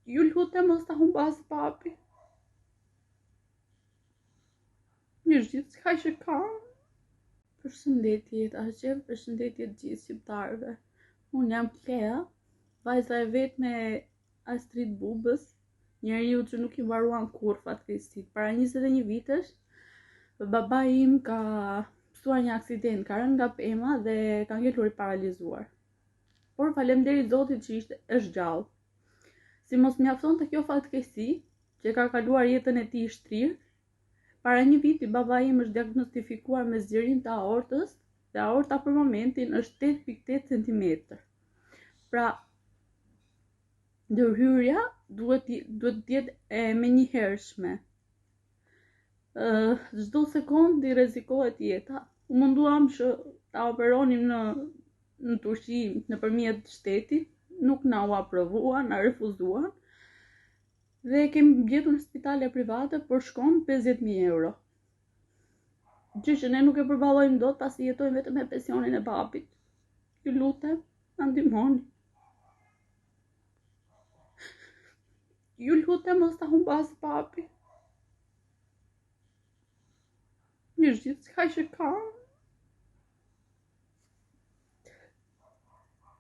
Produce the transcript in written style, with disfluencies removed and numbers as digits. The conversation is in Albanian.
Ju lutem mos ta humbas babi. Është gjithçka që kam. Përshëndetje Jeta Qef, përshëndetje të gjithë shqiptarëve. Unë jam Klea, vajza e vetme e Astrit Bubës, njeriu që nuk i mbaruan kurrë fatkeqësitë. Para 21 vitesh, babai im ka pësuar një aksident, ka rënë nga pema dhe ka ngelur i paralizuar. Por faleminderit Zotit që ishte është gjallë. Si mos mjaftonte kjo fatkeqësi, që ka kaluar jetën e tij i shtrirë, para një viti babai im është diagnostifikuar me zgjerim të aortës dhe aorta për momentin është 8.8 cm. Pra, ndërhyrja duhet duhet të jetë e menjëhershme. Çdo sekond i rrezikohet jeta. U munduam që ta operonim në në Turqi nëpërmjet shtetit, nuk na u aprovua, na refuzuan. Dhe e kemi gjetur në spitale private, por shkon 50.000 euro. Gjë që ne nuk e përballojmë dot pasi jetojmë vetëm me pensionin e babit. Ju lutem, na ndihmoni. Ju lutem mos ta humbas babi. Është gjithçka që kam.